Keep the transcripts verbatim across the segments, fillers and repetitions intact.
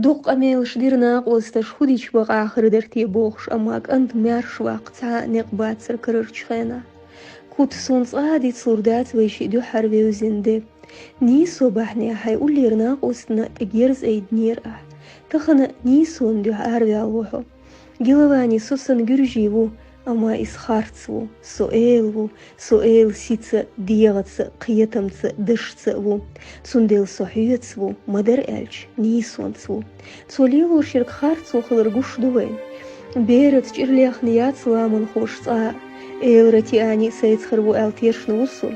Дукха къамелаш дир накъосташа, хӀу дича бакъахьа хир дар те бохуш, амма кӀант маьрша ваккха цхьа а некъ бацар карарчу хенахь. Кута, суна цкъа а дицлур дац вай шиъ дуьххьара вевзина де. Нийсо бахьанехь хьайн уллера накъостана тӀе герз айдинера ахь. Тахана нийсонан дуьхьа араваьлла ву хьо. Гилавани, со санна гуьржи ву, амма иза харц ву, со эла ву, со эла сица, дегӀаца, кхетамца, дашца а ву. Цундела со хьоьца ву, ма-дарра аьлча, нийсонца ву. Цо лелош ерг харцо хилар гуш ду вайна. Бераца чӀир лехна яц ламанхоша цкъа а. Эла Ратиани сайца хир ву аьлла тешна ву со.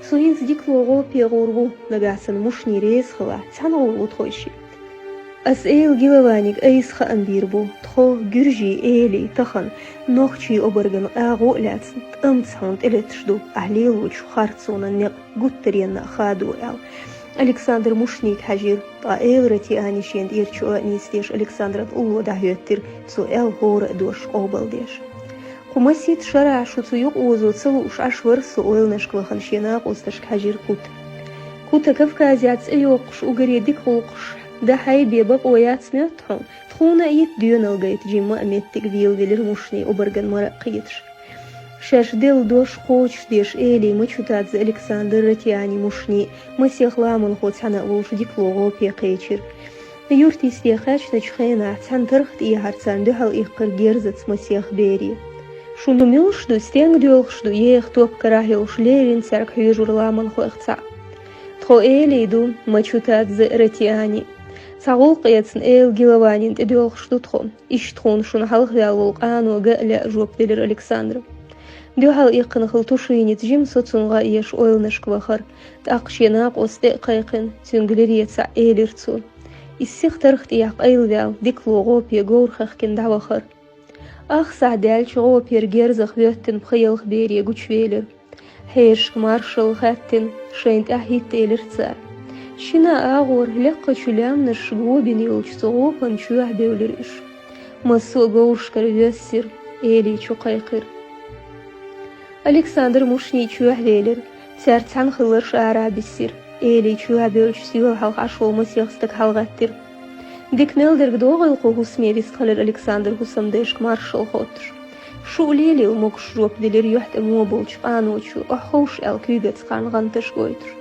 Со хӀинца дика ло гӀо пе гӀур ву, нагахь санна Мушни реза хилахь, цхьаьна гӀур ву тхойшиъ. Ас эла Гилаванига айса хаам бийр бу, тхо, гуьржий, элий, тахана нохчий обарган къагӀо а лаьцна, тӀамца хьуна тӀелеташ ду ахь лелочу харцонан некъ гуттаренна а хадо аьлла, Александр Мушнига хьаьжира, ткъа эла Ратиани шена тӀера чӀо а нийса деш, Александран улло дӀахӀоьттира, цо аьлла хӀора а дош къобалдеш. Кху масийтта шарахь шу цу юкъаозо ца лууш Ӏаш вара со, ойланашка вахана шен накъосташка хьаьжира Кута. Кута, Кавказехь цӀе йоккхуш уггаре дика гӀуллакхаш дан хьайбе бакъо яц моьтту хьуна? Тхуна а йита доьналла гайта жимма а меттиг, велавелира Мушни обарган мара а кхеташ. Шаьш делла дош кхочушдеш, элий Мачутадзе Александр, Ратиани Мушни, масех ламанхо цхьаьна а волуш дика ло гӀо пе кхечира. Юрт йисте кхаьчначу хенахь цхьаьна тарх тӀехьара царна дуьхьал иккхира герзаца масех бере. Шуна муьлш ду, стенга доьлхуш ду, еха топ карахь йолуш леррина цаьрга хьоьжура ламанхойх цхьаъ. Тхо элий ду, Мачутадзе, Ратиани. Цхьа гӀуллакх эцна эла Гилаванина тӀедоьлхуш ду тхо. Иштта тхуна шуна хьалха ваьлла волу къано ган а лаьа, жоп делира Александра. Дуьхьал иккхина хилла Тушиница жима со цунна гӀа а еш ойланашка вахара. ТӀаккха шен накъост тӀе а кхайкхина, цуьнга леррина цхьаъ элира цо. Иза сиха тарх тӀехь къайлаваьлла, дика ло гӀо пе говр хехкина дӀавахара. Ах сахь даьлча гӀо пера герзах воьттина пхи-ялх бере гучувелира. Хьешашка маршалла хаьттина, шайна тӀаьхьа хӀитта элира цара. Шина а агӀор, лекхачу лаьмнашка го бина йолчу цу гӀопан чоьхьа бевлира уьш. Массо а говрашкара воьссира, элий чу кхайкхира. Александр Мушни чоьхьа велира, цаьрца цхьаьна хилларш арахь биссира. Элий чоьхьа бевлча, соьга хьалха Ӏаш волу масех стаг хьалагӀаьттира. Дика мел дерг догӀийла кху хӀусаме, вистхилира Александр хӀусамдешка маршалла хоттуш. Шу а лелийла могуш, жоп делира юьхь тӀе мо болчу къаночо, охьаховша аьлла куьйгаца кхарна гӀанташ гойтуш.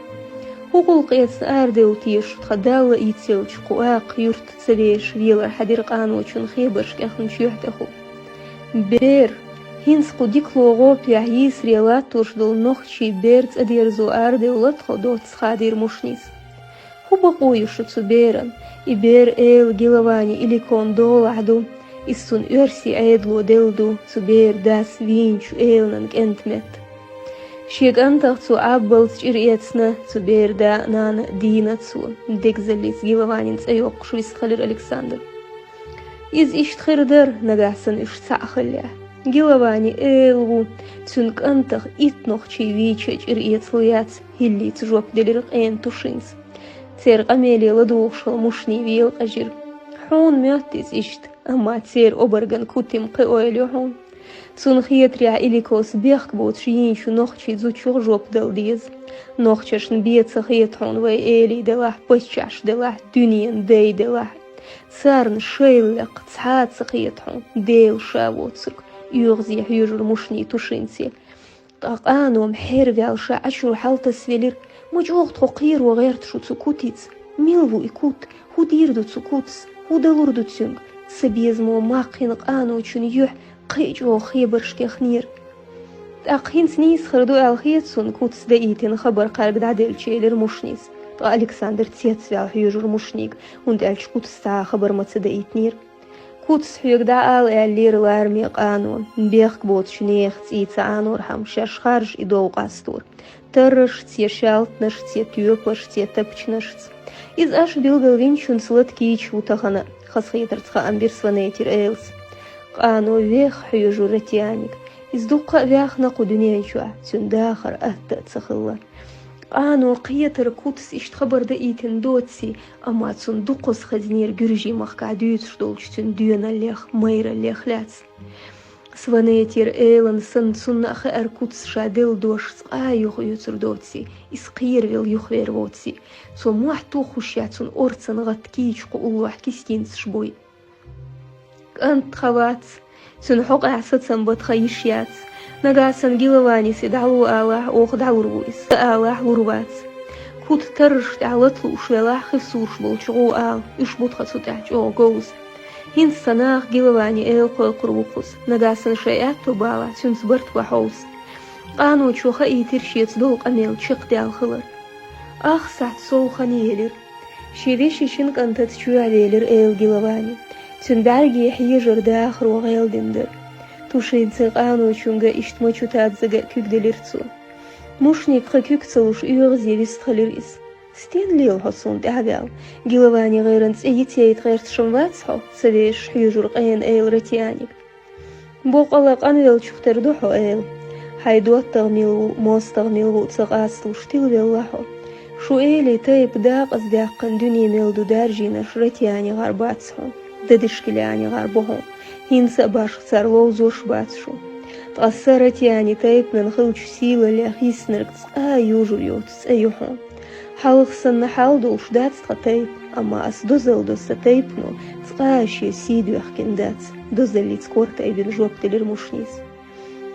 ХӀун гӀуллакх эцна арадевлла теша шу, тхан Далла ийцелча кху акха юрта ца вешан велар хьан дира къаночун хебарш кӀехначу юьхь тӀехула. Бер, хӀинца кху дика ло гӀо пехь йийсаре латтош долу нохчий бер цӀа дерзо арадевлла тхо, доцца хадийра Мушнис. ХӀун бакъо ю шу цу беран? И бер эла Гилавани Иликон долахь ду, иза цунна оьрсийн Ӏедало делла ду, цу бер дас вийначу эланан кӀентан метта. Шен кӀантах цо Ӏаббалц чӀир эцна, цу бер да а, нана а дийна цо, дегзаллица Гилаванин цӀе йоккхуш вистхилира Александр. Иза иштта хир дара, нагахь санна уьш цхьаъ хиллехь. Гилавани эла ву, цуьнан кӀантах итт нохчий вийча а чӀир эцалур яц, хӀиллица жоп делира къена Тушинца. Церан къамеле ладугӀуш хилла Мушни вела къажира. Хьуна моьтту иза иштта, амма церан обарган Кутин кхин ойла ю хьуна. Цунна хетарехь, Иликос бехк боцуш йийначу нохчийн зудчух жоп дала деза. Нохчашна бен ца хета хьуна вай элий делахь, паччахьаш делахь, дуьненан дай делахь. Царна шайла лекха цхьа а ца хета хьуна, Дела ша воцург, оьгӀазе хьоьжура Мушни Тушинце. Ткъа къано-м хьерваьлла ша Ӏачуьра хьал тасавелира. Ма чӀогӀа тхо кхеро гӀерта шу цу Кутица. Мила ву и Кута? ХӀун дийр ду цу Кутас? ХӀун далур ду цуьнга? Цабезамо мах кхина къаночун юьхь кхин а чӀогӀа хебарш кехнера. ТӀаккха хӀинца нийса хир ду аьлла хета суна Кутас даийтина хабар кхаьрга дӀаделча, элира Мушнис. Ткъа Александр цецваьлла хьоьжура Мушнига, хӀунда аьлча Кутас цхьа а хабар ма ца даийтинера. Кутас хьоьга дӀаала аьллера лараме къано, бехк боцучу нехан цӀий ца Ӏанорхьама, шаьш харжа и дов къастор. Таррашца я шаьлтанашца, я тоьпашца, я тапчанашца. Иза аша билгалвинчунца лата кийча ву тахана, хазахетарца хаам бира Сванейтера элас. Къано веха хьоьжура Ратианига. Иза дуккха а ваьхна кху дуьнен чохь, цуьнан дахар атта а ца хилла. Къано кхетара Кутас иштта хабар даийтина доций, амма цунна дуккхаза хезнера Гуьржийн махкахь дуьйцуш долчу цуьнан доьналлех, майраллех лаьцна. Сванетир Элан сан цунна хаьар куц ша делла дош цкъа а юха оьцур доций, из кхеравелла юхавер воций. Цо мохь туххуш яц цун орцан гӀатта кийча кху уллохь кистинцаш буй. КӀант тха вац, цуьнан хьокъехь сацам бан тхан йиш яц. Нагахь санна Гилаванис и дӀалу алахь, оха дӀалур ву иза, ца алахь, лур вац. Кута тарраш тӀехь лата лууш велахь, хи сурш болчу гӀу ала, уьш бу тхан цу тӀехь чӀогӀа говза. ХӀинца цхьа наха Гилавани эла кхойкхур ву кхуза, нагахь санна шайн аьтто балахь, цуьнца барт бан хьовса. Къаночо хаийтира шеца долу къамел чекхдаьлла хилар. Ах сахьт сов хан елира. Шен вешин шина кӀантаца чоьхьа велира Эла Гилавани. Цуьнан бӀаьргийн хьежар дахаро гӀелдина дара. Тушинцин къаночуьнга иштта Мачутадзага куьг делира цо. Мушниг кхин куьг ца луш оьгӀазе вистхилира иза. «Стенна лела хьо суна тӀаьхьаваьлла? Гилавани гӀайран цӀе йицъяйта гӀерташ-м вац хьо, ца вешаш хьоьжура къена эла Ратианиг». «Боккъала къанвеллачух тера ду хьо, Эла. Хьайн доттагӀа мила ву, мостагӀа мила ву ца къасталуш тилавелла хьо. Шун Элин тайпа дакъаздаьккхина дуьне мел ду даржийнарш РатианегӀар бац хьуна, ДадишкилянегӀар бу хьуна. ХӀинца а башха цара ловзош а бац шу. Ткъа сан Ратиани тайпанан хиллачу сийлаллех йиснарг цкъа а южур йоцу цӀе ю хьуна. Хьалха санна хьал долуш дац тхан тайпа, амма ас дозалла до сан тайпано цкъа а шен сий доьхкина дац», — дозаллица корта айбина жоп делира Мушнис.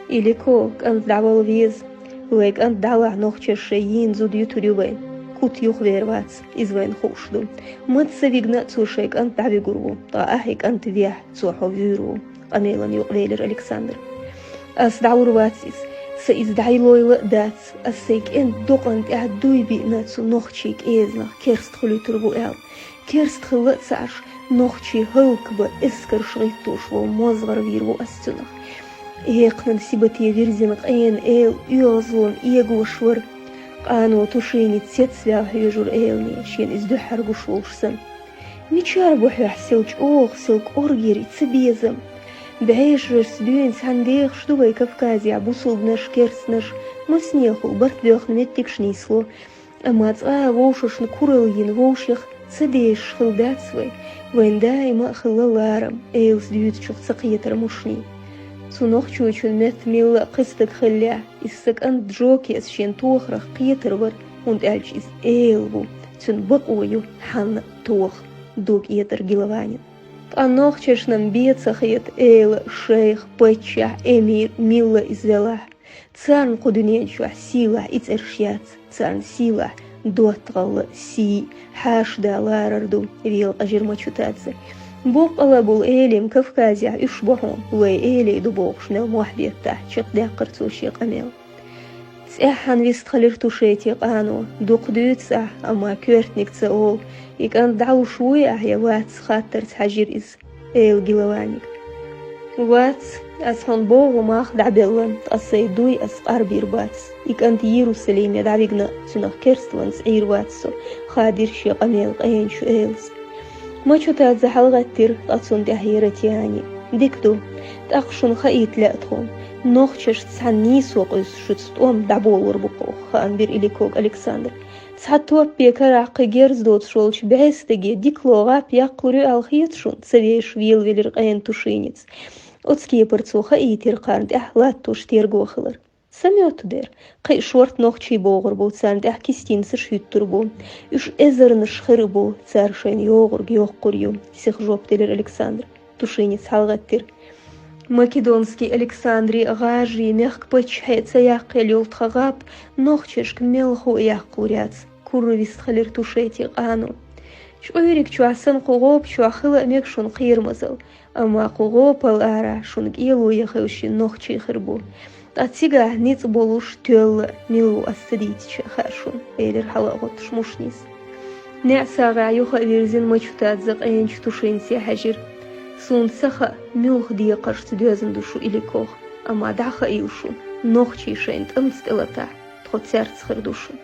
«Илико, кӀант дӀавала веза. Вай кӀант дӀалахь, нохчаша шайн йийна зуда юьтур ю вайна. Кута юхавер вац, иза вайна хууш ду. Маца вигна а цо шайн кӀант дӀавигур ву, ткъа ахь и кӀант вехь, цо хьо вуьйр ву», — къамелан юкъавелира Александр. «Ас дӀалур вац иза. Сан иза дӀайолийла а дац. Ас сайн кӀентан докъана тӀехь дуй биъна цу нохчийн кӀезанах керста хуьлуьйтур ву аьлла. Керста хилла а ца Ӏаш, нохчий хӀаллакбан эскарш гӀиттош волу мозгӀар вийр ву ас цуьнах. Экханан сибате вирзина къена эла оьгӀазлонан эгош вара». Къано Тушиница цецваьлла хьоьжура Элане, шена иза дуьххьара гуш волуш санна. «Мичара бу хьоьгахь сел чӀогӀа, сел кӀоргера и цабезам? БӀешерашца дуьйна цхьаьна дехаш ду вай Кавказехь бусулбанаш, керстанаш, массанехула барт боьхна меттигаш нийсло. Амма цкъа а вовшашна куралла йина вовшех ца дезаш хилла дац вай. Вайна даима а хилла ларам», — элас дуьйцучух ца кхетара Мушни. «Цу нохчочун метта милла а кхин стаг хиллехь, иза сан кӀант Джокес шена тохарх кхетар вара, хӀунда аьлча иза эла ву, цуьнан бакъо ю хьанна а тоха», — дог этӀара Гилаванина. «Ткъа нохчашна-м бен ца хета эла, шайх, паччахь, эмир, милла иза велахь. Царна кху дуьнен чохь сийлахь и цӀераш яц, царна сийлахь доттагӀалла, сий, хьаша да ларар ду», — вела къажира Мачутадзе. «Боккъала болу элий-м Кавказехь уьш бу хьуна, вай элий ду бохуш мел мохь беттахь», — чекхдаьккхира цо шен къамел. ЦӀеххьана вистхилира Тушети къано. «Дукха дуьйцу ахь, амма коьртаниг ца олу. И кӀант дӀалуш вуй ахь я вац?» — хаттарца хьаьжира иза Эла Гилаваниг. «Вац, ас хьуна боху мах дӀабелла, ткъа сайн дуй ас къарбийр бац. И кӀант Иерусалиме дӀавигна а, цуьнах керставан цӀийр вац со», — хадийра шен къамел къеначу Элас. Мачутадзе хьалагӀеттира, ткъа цунна тӀаьхье Ратиани. «Дика ду. ТӀаккха шуна хаийта лаьа тхуна. Нохчашца цхьаьна нийсо къуьйсуш шуьца тӀом дӀаболор бу кху», — хаам бира Иликога Александра. «Цхьа топ бен карахь кхин герз доцуш волчу бӀе стаге дика лоӀу гӀап яккхалур ю аьлла хета шуна?» — ца вешаш велавелира къена Тушиница. Оцу кепара цо хаийтира кхарна тӀехь латтош терго хилар. «Самоьтту дера, кхин а шорта нохчий богӀур бу, царна тӀехь кистинцаш хӀуьттур бу. Уьш эзарнаш хир а бу, цара шайна йогӀург йоккхур ю», — сиха жоп делира Александра. Тушиница хьалагӀеттира. «Македонский Александри гӀажарий мехка паччахье ца яккхаелла йолу тхан гӀап нохчашка мелхо а яккхалур яц», — курра вистхилира Тушети къано. «Чкъуьриг чохь санна кху гӀопа чохь хила а мега шуна кхерамазалла, амма кху гӀопал ара шуна кӀело ян хевшина нохчий хир бу. Ткъа цигахь ницкъ болуш тоьлла а мила ву ас ца дийцича а хаьа шуна», — элира хьала а гӀоттуш Мушнис. НеӀсагӀехь юха а вирзина Мачутадзе къеначу Тушинице хьаьжира. «Суна ца хаьа, муьлха декхаршца доьзна ду шу Иликох, амма дӀахаийла шуна, нохчий шайна тӀамца тӀелатахь, тхо цаьрца хир ду шуна».